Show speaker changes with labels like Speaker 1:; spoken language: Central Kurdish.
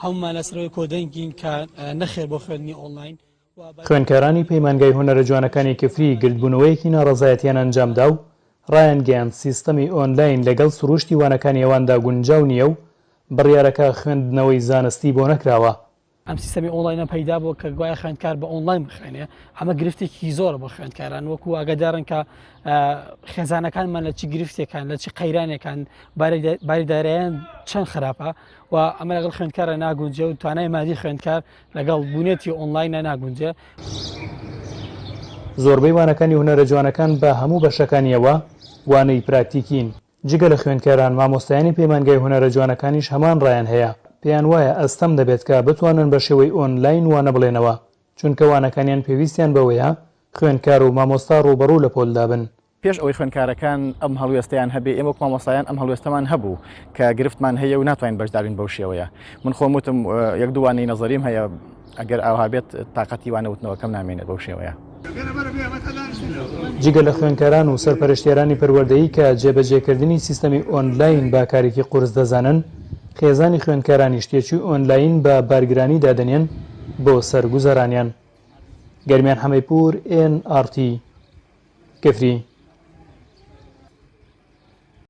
Speaker 1: هەموومان لەسەرەوەی کۆدەنگین کە نەخێر بۆ خوێندنی ئۆنلاین.
Speaker 2: خوێندکارانی پەیمانگای هونەرە جوانەکانی کفری گردبوونەوەیەکی ناڕەزایەتیان ئەنجامدا و ڕایانگەیاند سیستەمی ئۆنلاین لەگەڵ سرووشتی وانەکانی ئەواندا گونجاو نییە و بڕیارەکە خوێندنەوەی زانستی بۆ نەکراوە.
Speaker 1: ئەم سیستەمی ئۆنلاینە پەیدا بووە کە گوایە خوێندکار بە ئۆنلاین بخوێنێ، ئەمە گرفتێکی زۆرە بۆ خوێندکاران، وەکو ئاگادارن کە خێزانەکانمان لە چی گرفتێکان لە چی قەیرانێکان باری دارایان چەند خراپە و ئەمە لەگەڵ خوێندکارە ناگونجێ و توانای مادی خوێندکار لەگەڵ بوونێتی ئۆنلاینە ناگونجێ.
Speaker 2: زۆربەی وانەکانی هونەرە جوانەکان بە هەموو بەشەکانیەوە وانەی پراکتیکین. جگە لە خوێندکاران، مامۆستایانی پەیمانگای هونەرە جوانەکانیش هەمان ڕایان هەیە، پێیان وایە ئەستەم دەبێت کە بتوانن بە شێوەی ئۆنلاین وانە بڵێنەوە، چونکە وانەکانیان پێویستیان بەوەیە خوێندکار و مامۆستا ڕووبەڕوو لە پۆلدا بن.
Speaker 3: پێش ئەوەی خوێندکارەکان ئەم هەڵوێستەیان هەبێ، ئێمە وەک مامۆستایان ئەم هەڵوێستەمان هەبوو کە گرفتمان هەیە و ناتوانین بەشداربین بەو شێوەیە. من خۆم وتم یەک دوو وانەی نەزەریم هەیە، ئەگەر ئاوها بێت تاقەتی وانە وتنەوەکەم نامێنێت بەو شێوەیە.
Speaker 2: جگە لە خوێندکاران و سەرپەرشتیارانی پەروەردەیی کە جێبەجێکردنی سیستەمی ئۆنلاین بە کارێکی قورس دەزانن، خێزانی خوێندکارانیش تێچووی ئۆنلاین بە بارگرانی دادەنێن بۆ سەر گوزەرانیان. گەرمیان حەمەیپوور، ئێن ئاڕ تی، کفری.